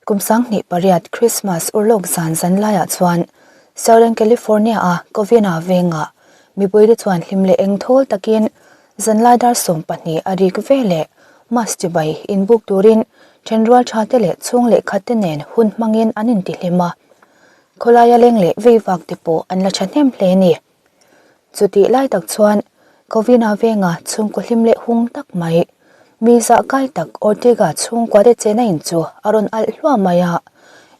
Kum 2008 Christmas urlawk zan zan laiah chuan Southern California a Covina vengah mipuite chuan hlim leh eng thawl takin zanlai dar 12 a rik ve leh Mass chibai inbuk turin thenrual tha te leh chhung leh khat te nen hun hmangin an intihlim a. Khawlaia leng leh vei vak te pawh an la thahnem hle a ni. Chutih lai tak chuan Covina venga chhungkaw hlim leh hung tak mai, mi zah kai tak Ortega chhungkua te chena in chu a rawn alh hluah mai a.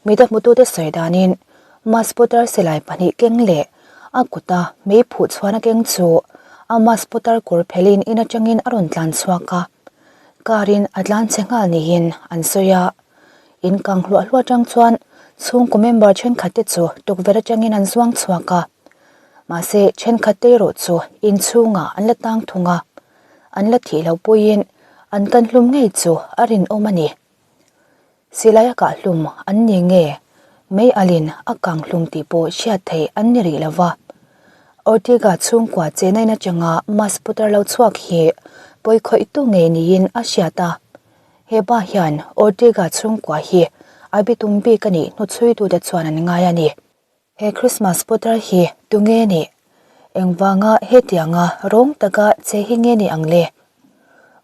Mida hmutute sawi danin Mas putar silai pahnih keng leh a kuta mei phuh chhuahna keng chu a mas putar kawr phelin in atangin a rawn tlan chhuak a, car in a tlan chhe nghal niin an sawi a. In kang hluah hluah atang chuan chhungkaw member thenkhat te chu tukverh atangin an zuang chhuak a. Mahse thenkhat te erawh chu inchhungah an la tang thung a, an la thih loh pawhin an kan hlum ngei chu a rinawm a ni. Silai a kah hlum an ni nge? Mei alin a kang hlum tih pawh hriat theih an ni rih lo va. Ortega chhungkua chenain atanga mass putar lo chhuak hi pawi khawihtu ngei niin a hriat a. He pa hian Ortega chhungkua hi a bitum bik a nih hnuchhuitute chuan an ngai a ni. He Christmas putar hi tunge nih? Engvanga hetianga rawng taka che hi nge ni ang le?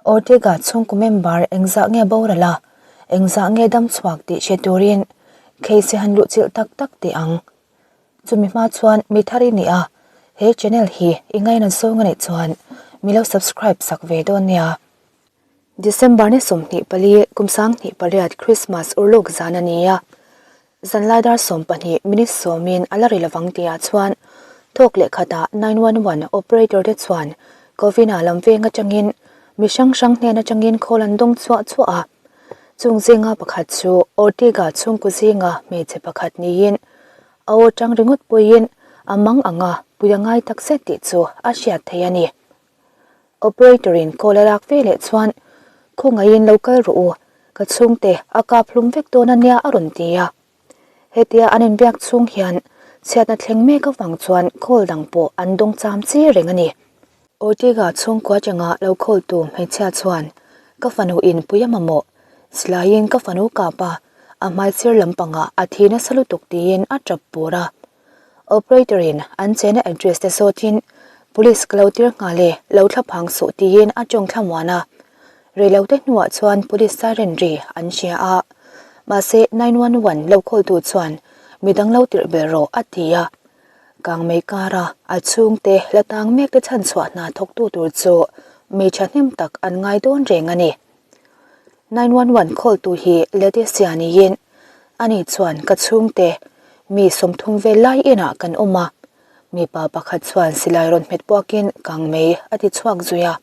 Ortega chhungkaw member engzah nge boral a, engzah nge dam chhuak tih hre turin case han luhchilh tak tak teh ang. Chumi hma chuan mi thar i ni a, he channel hi i ngaina zawng a nih chuan mi lo subscribe sak ve dawn nia. December ni 24 kum 2008 Christmas urluk zan a ni a. Zanlai dar 12 minute sawmin a la ri lovang tihah chuan thawk leh khatah 911 operator te chuan Covina lam veng atangin mi hrang hrang hnen atangin call an dawng chhuah chhuah a. Chung zinga pakhat chu Ortega chhungkaw zinga hmeichhe pakhat niin a aw tang ringawt pawhin a mang anga pui a ngai takzet tih chu a hriat theih a ni. Operator in call a lak ve leh chuan Khawngaihin lo kal rawh u, ka chhungte a kap hlum vek dawn ania a rawn ti a. Hetia an inbiak chhung hian chhiatna thleng mek avang chuan call dang pawh an dawng cham chi reng a ni. Ortega chhungkua atanga lo call tu hmeichhia chuan Ka fanu in pui a mamawh, silaiin ka fanu kap a, a hmaisir lampangah a thi nasa lutuk tiin a tap pur a. Operator in an chena address te zawtin Police ka lo tir nghal e, lo thla phang suh tiin a tawng thla muan a. Reilote hnuah chuan Police siren ri an hria a, mahse 911 lo call tu chuan midang lo tirh ber rawh a ti a. Kangmei kara a chhungte la tang mek te chhanchhuah hna thawktu tur chu mi thahnem tak an ngai dawn reng a ni. 911 call tu hi Leticia niin Ani chuan ka chhungte mi 30 vel lai inah kan awm a, mipa pakhat chuan silai rawn hmet puakin kang mei a ti chhuak zui a.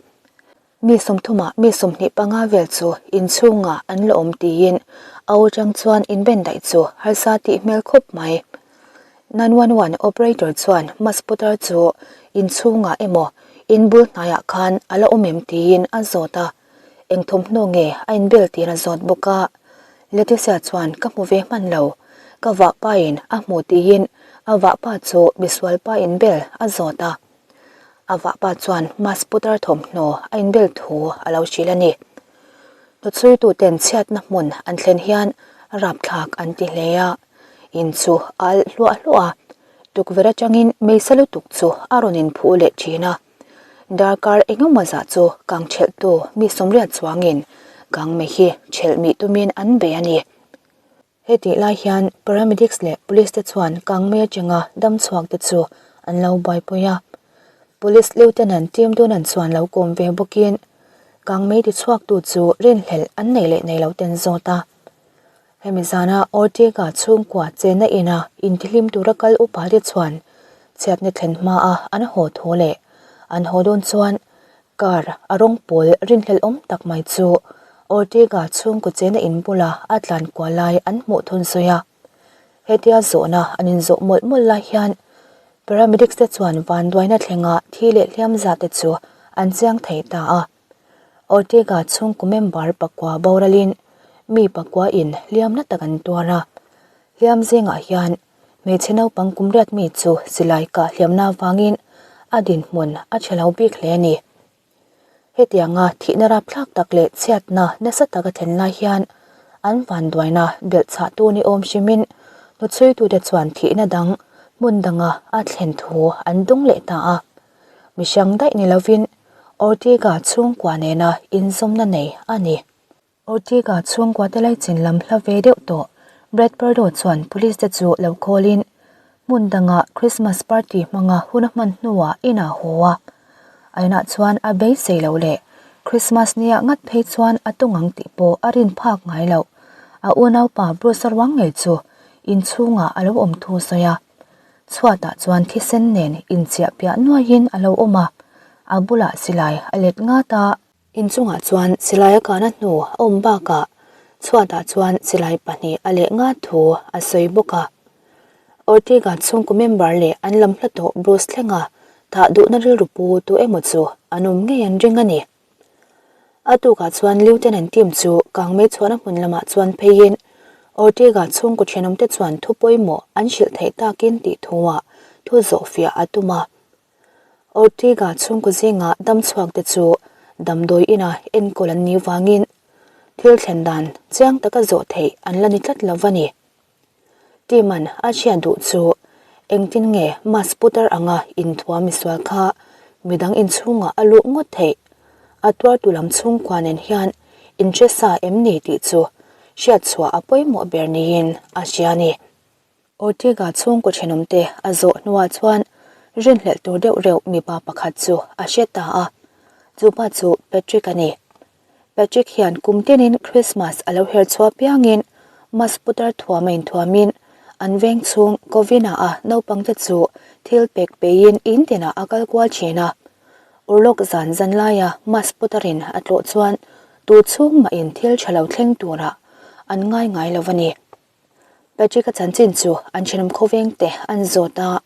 Mi 30 ah mi 25 vel chu inchhungah an la awm tiin a aw chang chuan inben daih chu harsa tih hmel khawp mai. 911 operator chuan mas putar chu inchhungah emaw inbul hnaiah khan a la awm em tiin a zawt a. Eng thawmhnaw nge a inbel tir a zawt bawk a, Leticia chuan ka hmu ve hman lo, ka vahpa in a hmu tiin a vahpa chu misual pa inbel a zawt a. A vahpa chuan mas putar thawmhnaw a inbel thu a lo hrilh a ni. Hnuchhuituten chhiatna hmun an thlen hian rapthlak an ti hle a, in chu a alh hluah hluah a, tukverh atangin meisa lutuk chu a rawn inphuh leh thin a. Darkar engemaw zah chu kang thelhtu mi 80 chuangin kang mei hi thelh mih tumin an bei a ni. Hetih lai hian paramedics leh police te chuan kang mei atanga dam chhuak te chu an lo buaipui a. Police Lieutenant Tim Dunan chuan lo kawm ve bawkin kang mei tichhuaktu chu rinhlelh an nei leh nei lo ten zawt a. Hemi zana Ortega chhungkua chenna ina intihlim tura kal upa te chuan chhiatna thlen hmaa an haw thu leh an haw dawn chuan car a rawng pawl rinhlelh awm tak mai chu Ortega chhungkaw chenna in bula a tlan kual lai an hmuh thun zui a. Hetia zawhna an inzawh mawlh mawlh lai hian paramedics te chuan vanduaina thlenga thi leh hliam zat te chu an chiang thei ta a. Ortega chhungkaw member pakua boralin mi pakua in hliamna tak an tuar a, hliam zingah hian hmeichhe naupang kum riat mi chu silai kah hliamna avangin a dinhmun a chhe lo bik hle a ni. Hetianga thihna rapthlak tak leh chhiatna nasa tak a thlen lai hian An vanduaina belhchhahtu ni awm hrimin hnuchhuitute chuan thihna dang hmun danga a thlen thu an dawng leh ta a. Mihring daih ni lovin Ortega chhungkua nena inzawmna nei a ni. Ortega chhungkua te laichin lam hla ve deuh tawh Brad Pardo chuan police te chu lo call in hmun danga Christmas party hmanga hun a hman hnuah inah haw a. A inah chuan a beisei loh leh Christmas nia ngat phei chuan a tawng ang tih pawh a rin phak ngai loh. A unaupa Bruce-a ruang ngei chu inchhungah a lo awm thu a sawi a. Chhuatah chuan thisen nen inchiah piah nuaiin a lo awm a, a bulah silai a let ngat a. Inchungah chuan silai a kahna hnu a awm bakah chhuatah chuan silai pahnih a leh ngat thu a sawi bawk a. Ortega chhungkaw member leh an lam hla tawh Bruce thlenga thah duhna rilru pu tu emaw chu an awm ngei an ring a ni. A tukah chuan Lieutenant Tim chu kangmei chhuahna hmun lamah chuan pheiin Ortega chhungkaw thenawmte chuan thu pawimawh an hrilh theih takin tih thuah thu zawhfiah a tum a. Ortega chhungkaw zinga damchhuak te chu damdawi ina enkawl an nih vangin thil thlen dan chiang taka zawh theih an la ni tlat lo va ni. Timan a chhiat duh chu engtin nge mask putar anga inthuam misual kha midang inchhungah a luh ngawt theih? A tuartu lam chhungkua nen hian inhresa em ni tih chu hriatchhuah a pawimawh ber niin a hria a ni. Ortega chhungkaw thenawmte a zawh hnuah chuan rinhlelh tur deuh reuh mipa pakhat chu a hre ta a, chupa chu Patrick a ni. Patrick hian kum tinin Christmas a lo her chhuah piangin Mas putar thuam a inthuamin an veng chhung Covina-a naupangte chu thil pek peiin in tinah a kal kual thin a. Urlawk zan zan laia Mas putarin a tlawh chuan tu chhung mahin thil tha lo thleng turah an ngai ngai lo a ni. Patrick-a chanchin chu an thenawm khawveng te an zawt a,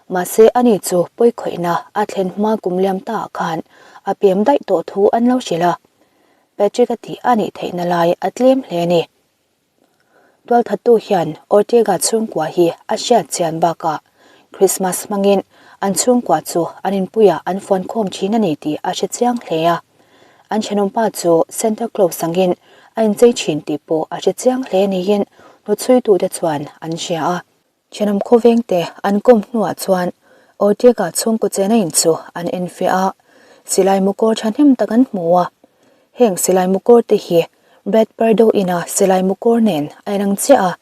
mahse ani chu pawikhawihna a thlen hma kum liam ta ah khan a pem daih tawh thu an lo hrilh a, Patrick-a tih a nih theihna lai a tlem hle a ni. Tualthattu hian Ortega chhungkua hi a hriat chian bakah Christmas hmangin an chhungkua chu an inpuiah an fuan khawm thin a ni tih a hre chiang hle a. An thenawmpa chu Santa Claus angin a inchei thin tih pawh a hre chiang hle niin hnuchhuitute chuan an hria a. Thenawm khawvengte an kawm hnuah chuan Ortega chhungkaw chena in chu an enfiah a, silai mukawr thahnem tak an hmu a. Heng silai mukawr te hi Brad Pardo ina silai mukawr nen a inang chiah a,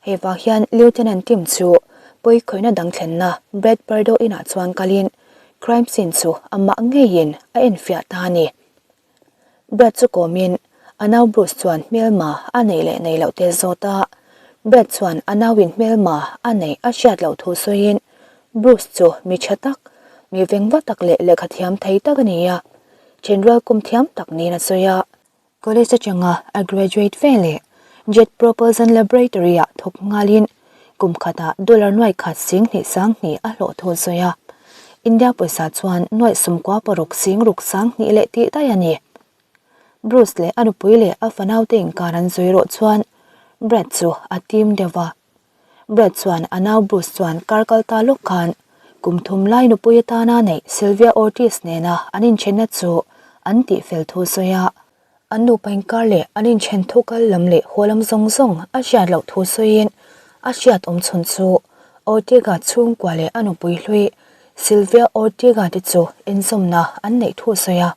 hei vang hian Lieutenant Tim chu pawikhawihna dang thlenna Brad Pardo inah chuan kalin Crime scene chu amah ngeiin a enfiah ta a ni. Brad chu kawmin a nau Bruce chuan hmelma a neih leh nei loh te zawt a. Brad chuan a nauin hmelma a neih a hriat loh thu sawiin Bruce chu mi tha tak, mi vengva tak leh lehkha thiam thei tak a ni a, thenrual kum thiam tak niin a sawi a. College atanga a graduate ve leh Jet Propulsion Laboratory-ah thawk nghalin kum khatah dollar nuai khat 20 sanghnih a hlawh thu sawi a. India pawisa chuan nuaih 96 sing ruk 20 leh tih daih a ni. Bruce leh a nupui leh a fanaute inkar an zui rawh chuan Brad chu a tim deuh va. Brad chuan a nau Bruce chuan kar kal ta lawk khan kum thum lai nupui atana neih Sylvia Ortiz nena an inthenna chu an tihfel thu sawi a. An nupa inkar leh an inthen thu kal lam leh haw lam zawng zawng a hriat loh thu sawiin a hriat awm chhun chu Ortega chhungkua leh a nupui hlui Sylvia Ortega te chu inzawmna an neih thu sawi a.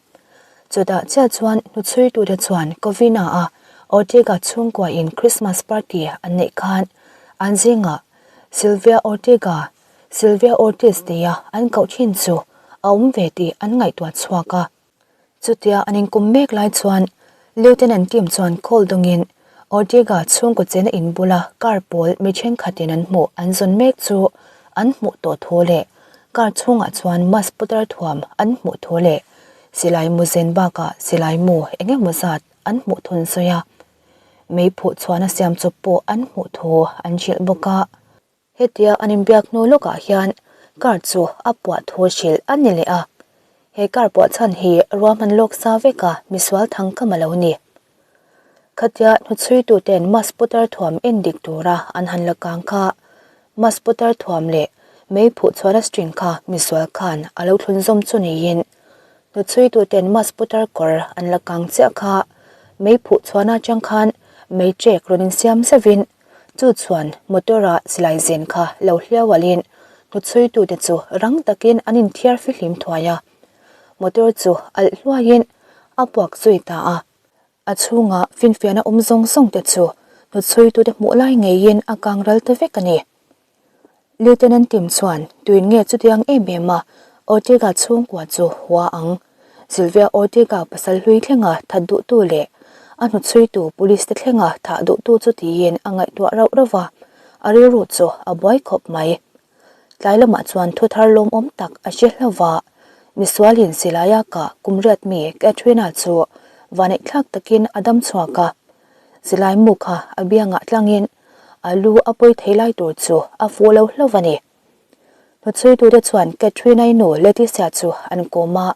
Chutah chiah chuan hnuchhuitute chuan Covina-a Ortega chhungkuain Christmas party an neih khan an zingah Sylvia Ortega, Sylvia Ortiz tia an koh thin chu a awm ve tih an ngaihtuah chhuak a. Chutia an inkum mek lai chuan Lieutenant Tim chuan call dawngin Ortega chhungkaw chena in bula car pawl mi thenkhatin an hmuh an zawn mek chu an hmuh tawh thu leh car chhungah chuan mask putar thuam an hmuh thu leh silai mu zen bakah silai mu eng emaw zat an hmuh thun sawi a, mei phuh chhuahna siam chawp pawh an hmuh thu an hrilh bawk a. Hetia an inbiak hnu lawkah hian car chu a puah thu hrilh a ni leh a, he car puah chhan hi ruahman lawk sa veka misual thang kam a lo ni. Khatia hnuchhuituten mask putar thuam en dik tura an han la kang kha, mask putar thuam leh mei phuh chhuahna string kha misual khan a lo thlun zawm chu niin hnuchhuituten mask putar kawr an la kang chiah kha mei phuh chhuahna atang khan meiṭek rawn insiam zauhin chu chuan motor-a silai zen kha lo hliau alhin hnutchhuitute chu rang takin an inthiar fihlim thuai a. Motor chu alh hluaiin a puak zui ta a. A chhunga finfiahna awm zawng zawng te chu hnutchhuitute hmuh lai ngeiin a kang ral ta vek a ni. Lieutenant Tim chuan tuin nge chutiang em em a Ortega chhungkua chu hua ang? Sylvia Ortega pasal hlui thlenga that duhtu leh a hnutchhuitu police te thlenga thah duhtu chu tiin a ngaihtuah rauh rauh va, a rilru chu a buai khawp mai. Tlai lamah chuan thu thar lawmawm tak a hre hlauh va, misualin silaia kah kum riat mi Katrina chu vaneihthlak takin a dam chhuak a, silai mu kha a biangah tlangin a lu a pawi thei lai tur chu a fuh lo hlauh a ni. Hnuchhuitute chuan Katrina-i nu Leticia chu an kawm a,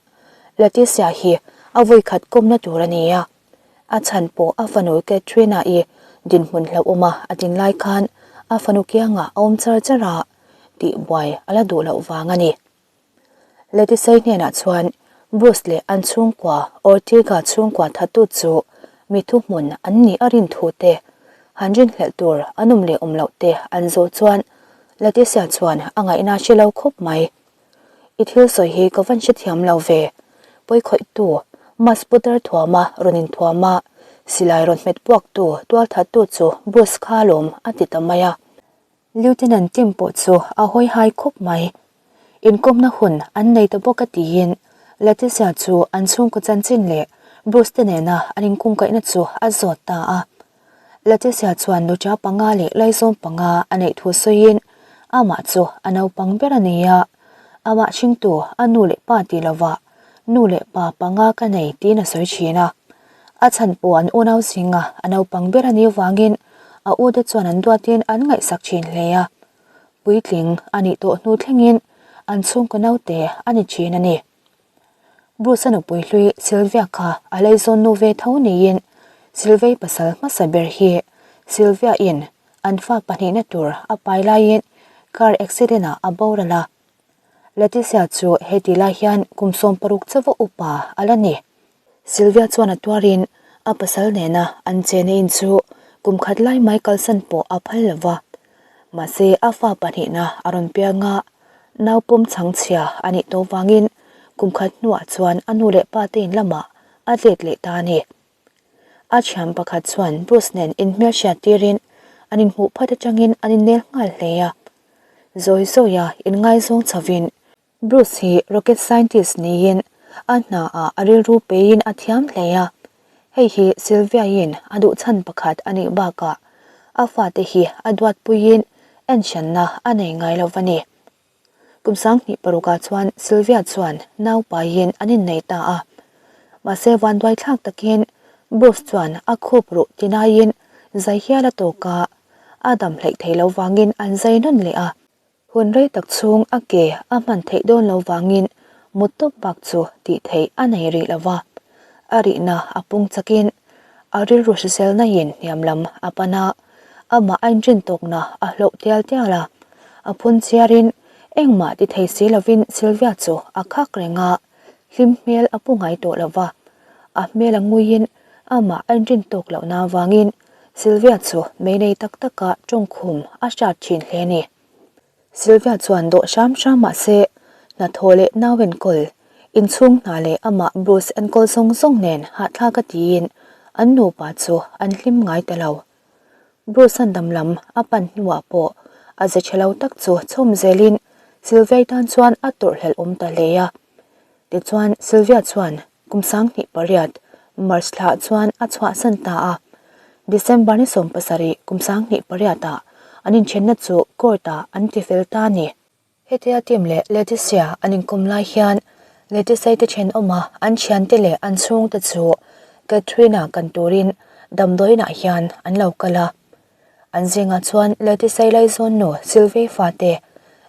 Leticia hi a vawikhat kawmna tur a ni a. A chhan pawh a fanu Katrina-i dinhmun hlauhawma a din lai khan a fanu kiangah a awm char char a, tihbuai a la duh loh vang a ni. Letisei hnenah chuan Bruce leh an chhungkua Ortega chhungkua thattu chu mi thuhmun an nih a rin thu te, han rinhlelh tur an awm leh awm loh te an zawh chuan Leticia chuan a ngaihna hre lo khawp mai. I thil sawi hi ka van hrethiam lo ve. Pawikhawihtu, Mas putar thuama rawn inthuam a, silai rawn hmet puaktu tualthattu chu Bruce kha alawm a ti ta mai a. Lieutenant Tim pawh chu a hawi hai khawp mai. Inkawmna hun an nei ta bawk a tiin Leticia chu an chhungkaw chanchin leh Bruce te nena an inkungkaihna chu a zawt ta a. Leticia chuan nuṭa panga leh laizawm panga a neih thu sawiin amah chu a naupang ber a ni a, amah hringtu a nu leh pa tih lovah nu leh pa panga ka nei tiin a sawi thin a. A chhan pawh an unau zinga a naupang ber a nih avangin a ute chuan an duatin an ngaihsak thin hle a, puitling a nih tawh hnu thlengin an chhungkaw naute a ni thin a ni. Bruce-a nupui hlui Sylvia kha a leizawn nu ve tho niin Sylvia-i pasal hmasa ber hi Sylvia-in an fa pahnihna tur a pai laiin car accident-ah a boral a. Leticia chu heti lai hian kum 16 chauva upa a la ni. Sylvia chuan a tuarin a pasal nena an chena in chu kum khat lai mai kalsan pawh a phal lo va. Mahse a fa pahnihna a rawn piang a, nau pawm chhangchhia a nih tawh vangin kum khat hnuah chuan a nu leh pa te in lamah a let leh ta a ni. A thiam pakhat chuan Bruce nen inhmelhriat tirin an inhmuh phat atangin an innel nghal hle a. Zawi zawia inngaizawng chhovin Bruce hi rocket scientist niin a hnaah a rilru peiin a thiam hle a, hei hi Sylvia-in a duh chhan pakhat a nih bakah a fate hi a duatpuiin enhranna a nei ngai lo va ni. Kum 2006ah chuan Sylvia chuan nau paiin an innei ta a, mahse vanduaithlak takin Bruce chuan a khup ruh tinaiin zai hial a tawk a, a dam hleih thei lo vangin an zai nawn leh a. Hun rei tak chhung a ke a hman theih dawn lo vangin mut tawp bak chu tih theih a nei rih lo va, a rihna a pung chakin a rilru hriselna in hniam lam a pan a, amah a inrin tawkna a hloh tial tial a, a phun chiarin engmah ti thei si lovin Sylvia chu a khak reng a, hlim hmel a pu ngai tawh lo va, a hmel a nguiin amah a inrin tawk lohna avangin Sylvia chu mei nei tak taka tawngkhum a hrat thin hle a ni. Sylvia chuan dawh hram hram mah se, hnathawh leh nau enkawl, inchhung hna leh amah Bruce enkawl zawng zawng nen hahthlak a tiin an nupa chu an hlim ngai ta lo. Bruce-a'n dam lam a pan hnuah pawh a ze tha lo tak chu chhawm zelin Sylvia-i tan chuan a tawrhhlelh awm ta hle a. Tichuan Sylvia chuan Kum 2008, March thla chuan a chhuahsan ta a. December ni 17 kum 2008 ah an inthenna chu court ah an ti fel ta a ni. Hetia Tim leh Leticia an inkawm lai hian Leticia te thenawma an thiante leh an chhungte chu Katrina kan turin damdawiinah hian an lo kal a. An zingah chuan Leticia laizawn nu Sylvie fate,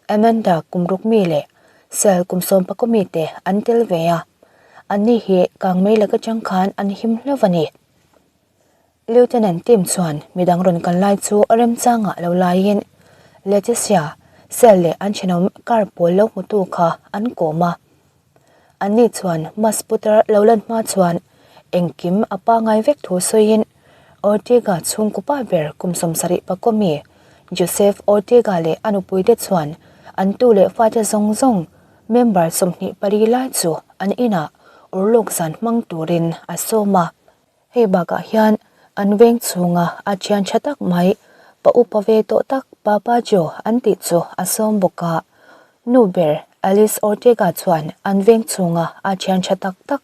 Amanda kum ruk mi leh Sel kum 11 mi te an tel ve a. Anni hi kangmei lak atang khan an him hlauh a ni. Lieutenant Tim chuan midang rawn kal lai chu remchangah lo laiin Leticia, Sel leh an thenawm car pawl lo hmutu kha an kawm a. Anni chuan Mas putar lo lan hma chuan engkim a pangai vek thu sawiin. Ortega chhungkaw pa ber kum 70 pakaw mi Joseph Ortega leh a nupuite chuan an tu leh fate zawng zawng member 24 lai chu an inah urlawk zan hmang turin a sawm a. Hei bakah hian an veng chhunga a thian tha tak mai pa upa ve tawh tak Papa Joe an tih chu a sawm bawk a. Nu ber Alice Ortega chuan an veng chhunga a thian tha tak tak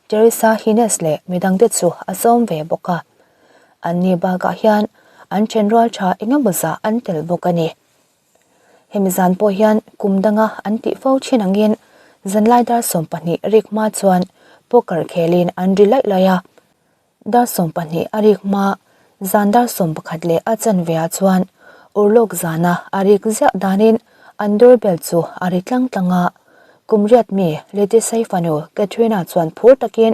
Teresa Hines leh midangte chu a sawm ve bawk a. Anni bakah hian an thenrual tha engemaw zah an tel bawk a ni. Hemi zan pawh hian kum danga an tih fo thin angin zanlai dar 12 rik hma chuan poker khelin an ri laih laih a. Dar 12 a rik hma zan dar 11 leh a chanve ah chuan urlawk zana a rik ziah danin an doorbell chu a ri tlang tlang a. Kum riat mi Letesei fanu Katrina chuan phur takin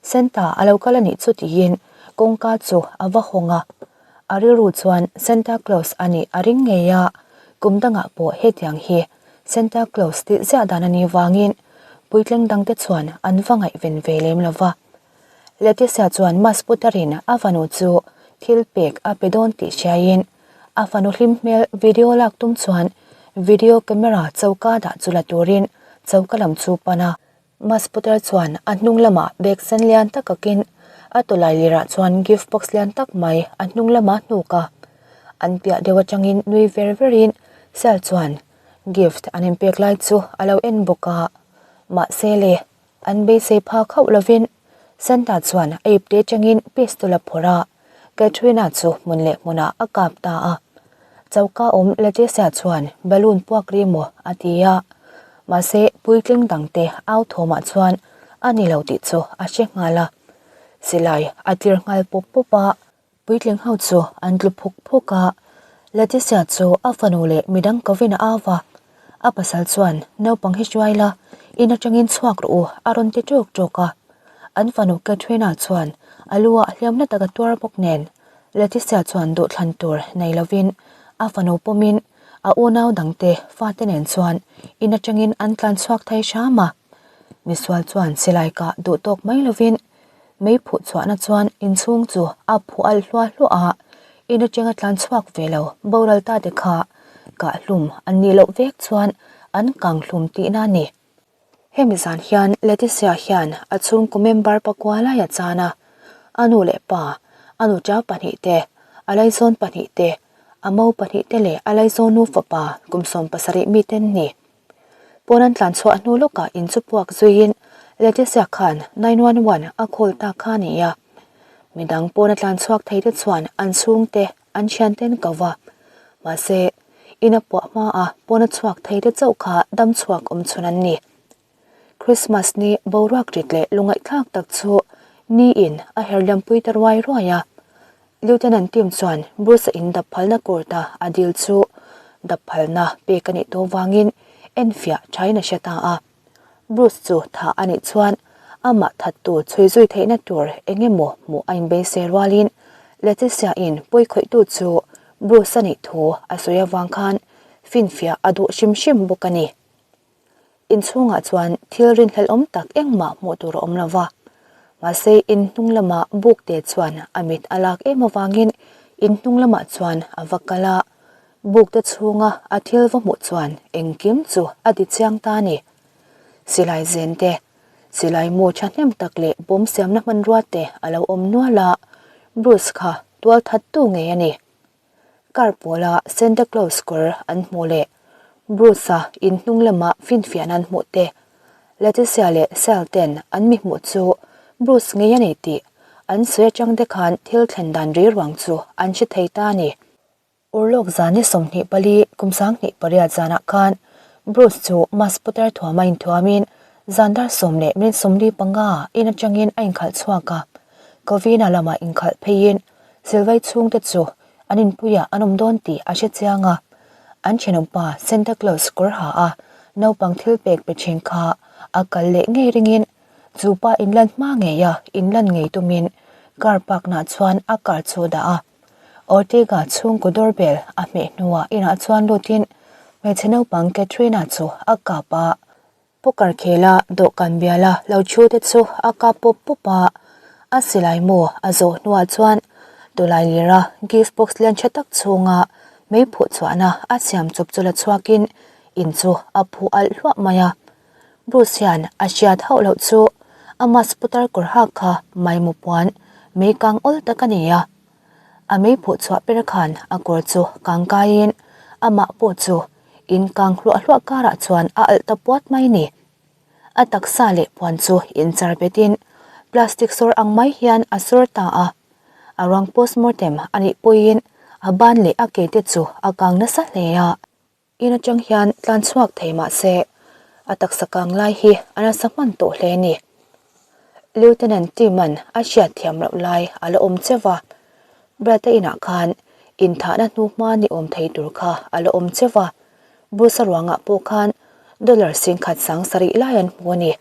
Santa a lo kal a nih chu tiin kawngka chu a va hawng a. A rilru chuan Santa Claus a nih a ring ngei a, kum dangah pawh hetiang hi Santa Claus tih ziah dan a nih vangin puitling dangte chuan an va ngaihven ve lem lo va. Leticia chuan Mas Putarin a fanu chu thil pek a pe dawn tih hriaiin a fanu hlim hmel video lak tum chuan video camera choka dah chu la turin choka lam chu pan a. Mas Putar chuan a hnung lamah bag sen lian tak akin a tawlai lirah chuan gift box lian tak mai a hnung lama hnuk a. An piah deuh atangin nui ver verin Sal chuan gift an inpek lai chu a lo en bawk a. Mahse le, an beisei phak hauh lovin Santa chuan a ipte atangin pistol a phawrh a. Katrina chu hmun leh hmunah a kap ta a. Choka awm Leticia chuan balloon puak ri maw a ti a. Mahse puitling dangte au thawmah chuan a ni lo tih chu a hre nghal a. Silai a tir nghal pawp pawp a. Puitling ho chu an tlu phuk phuk a. Leticia chu a fanu leh midang kovin a au va. A pasal chuan naupang hi hruai la, in atangin chhuak rawh u a rawn ti ṭawk ṭawk a. An fanu Katrina chuan a lu ah hliamna tak a tuar bawk nen Leticia chuan duhthlan tur nei lovin a fanu pawmin a unau dangte fate nen chuan in atangin an tlan chhuak thei hram a. Misual chuan silai kah duh tawk mai lovin mei phuh chhuahna chuan inchhung chu a phuh alh hluah hluah a, in atanga tlan chhuak ve lo boral ta te kha kah hlum an nih loh vek chuan an kang hlum tihna a ni. Hemi zan hian Leticia hian a chhungkaw member pakua lai a chan a, a nu leh pa, a nuṭa pahnihte, a laizawn pahnihte, a mo pahnihte leh a laizawn nu fapa kum 70 miten ni. Pawn an tlan chhuah hnu lawkah in chu puak zuiin Leticia khan 911 a call ta kha a ni a. Midang pawn a tlan chhuak thei te chuan an chhungte an thianten ko va. Mahse, in a puah hma a pawn a chhuak thei te chauh kha dam chhuak awm chhun an ni. Christmas ni boruak rit leh lungaihthlak tak chu ni in a herliampui ta ruai ruai a. Lieutenant Tim chuan Bruce-a in dap phalna court-a a dil chu dap phalna pek a nih tawh vangin enfiah thain a hre ta a. Bruce chu thah a nih chuan amah thattu chhui zui theihna tur eng emaw hmuh a inbeisei rualin Leticia-in pawikhawihtu chu Bruce a nih thu a sawi avang khan finfiah a duh hrim hrim bawk a ni. Inchhungah chuan thil rinhlelhawm tak engmah hmuh tur a awm lo va. Mahse in hnung lamah buk te chuan a mit a lak em avangin in hnung lamah chuan a va kal a. Buk te chhunga a thil va hmuh chuan engkim chu a ti chiang ta a ni. Silai zen te, silai mu thahnem tak leh bawm siamna hmanrua te a lo awm nual a, Bruce kha tualthattu ngei a ni. Car pawla Santa Claus kawr an hmuh leh Bruce-a in hnung lama finfiahna an hmuh te, Leticia leh Sal ten an mi hmuh chu Bruce ngei a ni tih an sawi atang te khan thil thlen dan ri ruang chu an hre thei ta a ni. Urlawk zan ni 24 kum 2008 zanah khan Bruce chu Mas putar thuama inthuamin zan dar 10 leh minute 45 in atangin a inkhalh chhuak a, Covina lamah inkhalh pheiin Silvai chhungte chu an inpuiah an awm dawn tih a hre chiang a, an thenawmpa Santa Claus kawr ha a naupang thil pek pe thin kha a kal leh ngei ringin chu pa inlan hma ngeia inlan ngei tumin car park nah chuan a car chu dah a. Ortega chhungkaw doorbell a hmeh hnuah inah chuan lutin hmeichhe naupang Katrina chu a kap a. Poker khela dawhkan biala lo thu te chu a kap pawp pawp a, a silai maw a zawh hnuah chuan. Tawlailira gift box lian tha tak chhunga mei phuh chhuahna a siam chawp chu la chhuakin in chu a phuh alh hluah mai a. Bruce hian a hriat hauh loh chu a mask putar kawr hak kha maimu puan mei kang awl tak a ni a. A mei phuh chhuah ber khan a kawr chu kang kaiin amah pawh chu in kang hluah hluah karah chuan a alh ta puat mai ni. A taksa leh puan chu inchar betin plastic sawr ang mai hian a sawr ta a. A ruang postmortem a nih pawhin a ban leh a ke te chu a kang nasa hle a. In atang hian tlan chhuak thei mah se a taksa kang lai hi a nasa hman tawh hle a ni. Lieutenant Tim-a'n a hriat thiam loh lai a la awm cheu va, Brad-a inah khan inthahna hnuhma ni awm thei tur kha a la awm cheu va. Bruce-a ruangah pawh khan dollar singkhat sang sarih lai an hmu a ni.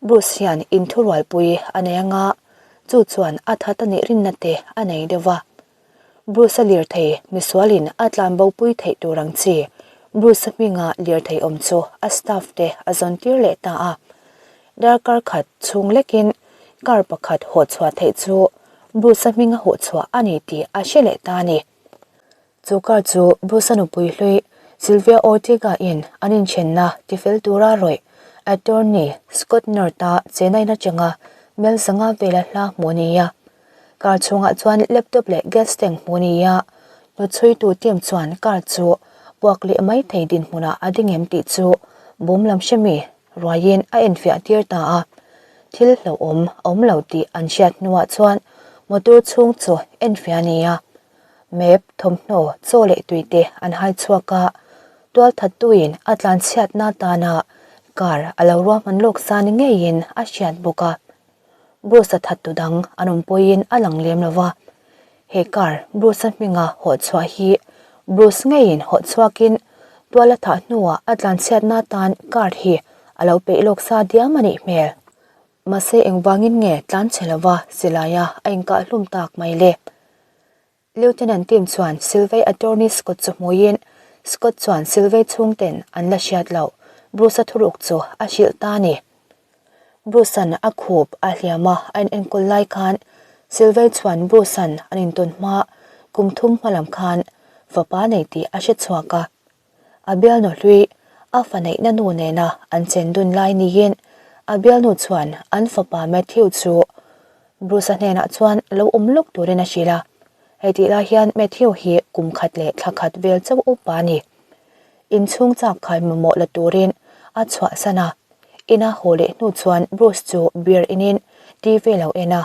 Bruce hian inthurualpui a nei anga, chu chuan a that a nih rinna te a nei deuh va. Bruce-a lirthei misualin a tlanbopui theih tur ang chi Bruce-a hminga lirthei awm chu a staff te a zawn tir leh ta a. Darkar khat chhung lekin car pakhat hawh chhuah theih chu Bruce-a hminga hawh chhuah a ni tih a hre leh ta a ni. Chu car chu Bruce-a nupui hlui Sylvia Ortega-in an inthenna tifel tura rawih attorney Scott North-a chenai nachanga mel zanga vela hla hmuh a ni a. Car chhungah chuan laptop leh gas tank hmuh a ni a, hnuchhuitu team chuan car chu puak leh mai thei dinhmunah a ding em tih chu bawm lam hremi ruaiin a enfiah tir ta a. Thil hlauhawm a awm lo tih an hriat hnuah chuan motor chhung chu enfiah a ni a. Map, thawmhnaw, chaw leh tui te an hai chhuak a, tualthattuin a tlanchhiatna atana car a lo ruahman lawk sa ni ngeiin a hriat bawk a. Bruce-a thattu dang an awm pawhin a lang lem lo va, he car Bruce-a hminga hawh chhuah hi Bruce ngeiin hawh chhuakin tual a thah hnuah a tlanchhiatna atan car hi a lo peih lawk sa diam a nih hmel. Mahse engvangin nge tlan chhe lova silaia a inkahhlum tak mai le? Lieutenant Tim chuan Silvey attorney Scott chu hmuiin Scott chuan Silvey chhungten an la hriat loh Bruce-a thuruk chu a hrilh ta a ni. Bruce-a'n a khup a hliam a a inenkawl lai khan Silvey chuan Bruce-a'n an intawn hma kum thum hma lam khan fapa nei tih a hre chhuak a. A bialnu hlui a fa neihna nu nena an chen dun lai niin a bialnu chuan an fapa Matthew chu Bruce-a hnenah chuan lo awm lawk turin a hrilh a. Hei tih lai hian Matthew hi kum khat leh thla khat vel chauh upa a ni. Inchhung chak khai mamawh la turin a chhuahsan a. Ina haw leh hnu chuan Bruce chu beer inin TV lo en a.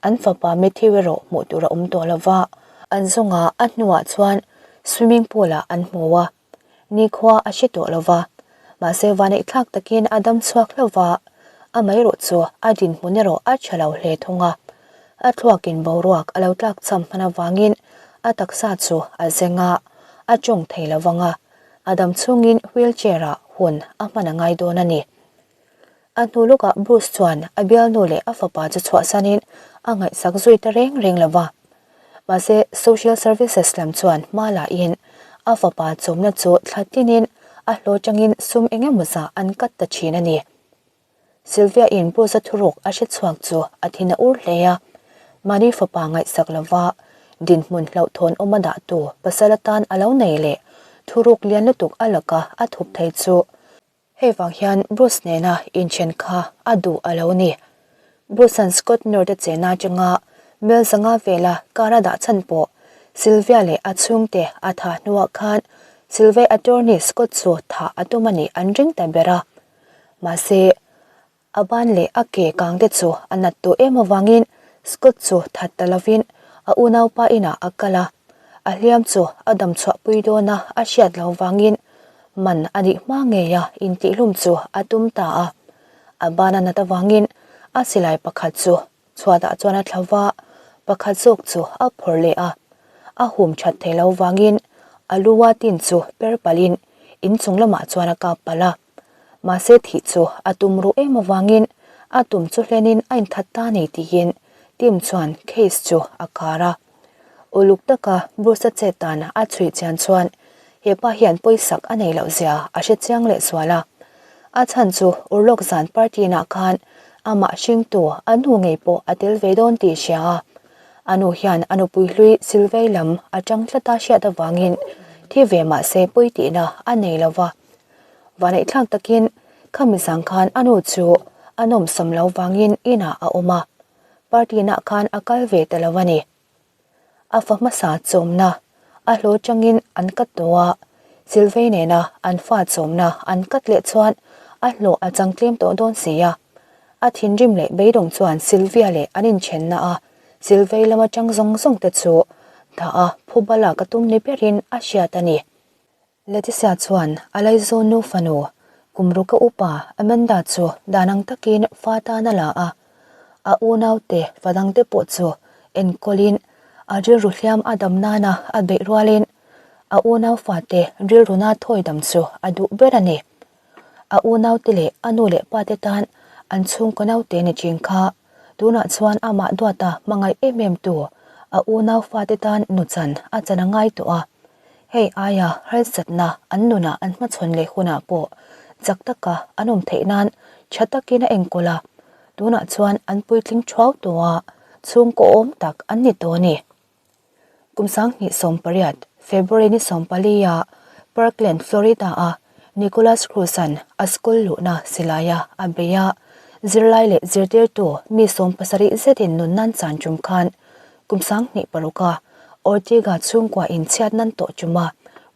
An fapa Matthew erawh hmuh tur a awm tawh lo va, an zawnga a hnuah chuan swimming pool ah an hmu a, nikhua a hre tawh lo va, mahse vaneihthlak takin a dam chhuak hlauh va, amaherawh chu a dinhmun erawh a tha lo hle thung a, a thluakin boruak a lo tlak cham hman avangin a taksa chu a zeng a, a tawng thei lo vang a, a dam chhungin wheelchair ah hun a hman a ngai dawn a ni. A hnu lawkah Bruce chuan a bialnu leh a fapa chu chhuahsanin a ngaihsak zui ta reng reng lo va. Mahse, Social Services lam chuan hma lahin a fapa chawmna chu thla tinin a hlaw tangin sum eng emaw zah an cut ta thin a ni. Sylvia-in Bruce-a thuruk a hre chhuak chu a thin a ur hle a. Mahni fapa ngaihsak lova dinhmun hlauhthawn awma dahtu pasal atan a lo nei leh thuruk lian lutuk a laka a thup thei chu Hei vang hian Bruce nena inthen kha a duh a lo ni. Bruce-a'n Scott North-a chena atanga mel zanga vela car a dah chhan pawh Sylvia leh a chhungte a thah hnuah khan Sylvia attorney Scott chu thah a tum a nih an ring ta ber a. Mahse, A ban leh a ke kang te chu a nat tawh em avangin Scott chu that ta lovin a unaupa inah a kal a, a hliam chu a dam chhuahpui dawn a a hriat lo vangin man a nih hma ngei a intihlum chu a tum ta a. A ban a nat avangin a silai pakhat chu chhuatah chuan a thla va, pakhat zawk chu a phawrh leh a, a hum that thei lo vangin a lu a tin chu per palhin inchung lamah chuan a kap palh a. Mahse thih chu a tum ruh em avangin a tum chu hlenin a inthat ta nei tiin Tim chuan case chu a kar a. Uluk taka Bruce-a chet dan a chhuih chian chuan he pa hian pawisak a nei loh zia a hre chiang leh sual a. A chhan chu urlawk zan party-nah khan amah hringtu a nu ngei pawh a tel ve dawn tih hria a. A nu hian a nupui hlui silvei lam a tang tlat a hriat avangin thi ve mah se pawi tihna a nei lo va. Vaneihthlak takin khami zang khan a nu chu a nawmsam lo vangin inah a awm a, party nah khan a kal ve ta lo a ni. A fa hmasa chawmna a hlaw changin an cut tawh a, Silvei nena an fa chawmna an cut leh chuan a hlawh a chang tlem tawh dawn si a. A thinrim leh beidawng chuan Sylvia leh an inthenna a Silvei lama chang zawng zawng te chu dah a phuba lak a tum ni berin a hriat a ni. Leticia chuan a laizawn nu fanu kum ruka upa Amanda chu dan ang takin fa tan a la a, a unaute fa dangte pawh chu enkawlin a rilru hliam a dam nana a beih rualin a unau fate rilruna thawi dam chu a duh ber a ni. A unaute leh a nu leh pate tan an chhungkaw naute ni thin kha tunah chuan amah duata hmangaih em em tu a unau fate tan nuchan a chan a ngai tawh a. Hei aia harsatna an nunah an hmachhawn leh hunah pawh chak taka an awm theih nan tha takin a enkawl a, tunah chuan an puitling thuau tawh a, chhungkaw awm tak an ni tawh a ni. Kum 2018 February ni 14 ah Parkland, Florida a Nikolas Cruz-a'n a school luhna silaia a bei a, zirlai leh zirtirtu mi 70 zetin nun nan chan tum khan Kum 2006 a Ortega chhungkua in chhiat nan tawh tum a,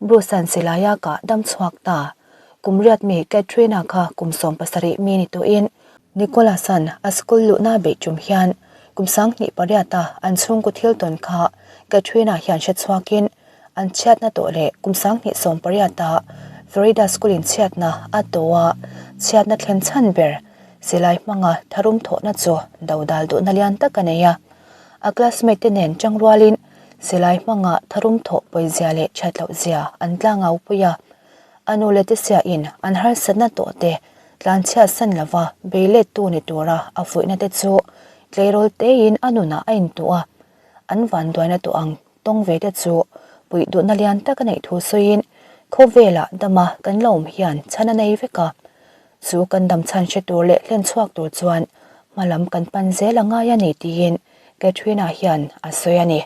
Bruce-a'n silaia kah dam chhuak ta. Kum riat mi Katrina kha kum 17 mi ni tawhin Nicholas-a'n a school luhna beih tum hian kum 2008 a an chhungkaw thil tawn kha Katrina hian hre chhuakin an chhiatna tawh leh kum 2018 a Florida school in chhiatna a tawh a, chhiatna thlen chhan ber silai hmanga tharum thawhna chu dodal duhna lian tak a nei a. A classmate te nen chang rualin silai hmanga tharum thawh pawizia leh that loh zia an tlangau pui a. A nu leh te siahin an harsatna tawh te tlanchhiat san lova bei let tu ni tura a fuihna te chu tleirawl tein a nunah a intuh a. An vanduaina tawh ang tawng ve te chu puih duhna lian tak a neih thu sawiin khawvelah dama kan la awm hian chhan a nei vek a. Chu kan dam chhan hre tur leh hlen chhuak tur chuan hma lam kan pan zel a ngai a ni tiin Katrina hian a sawi a ni.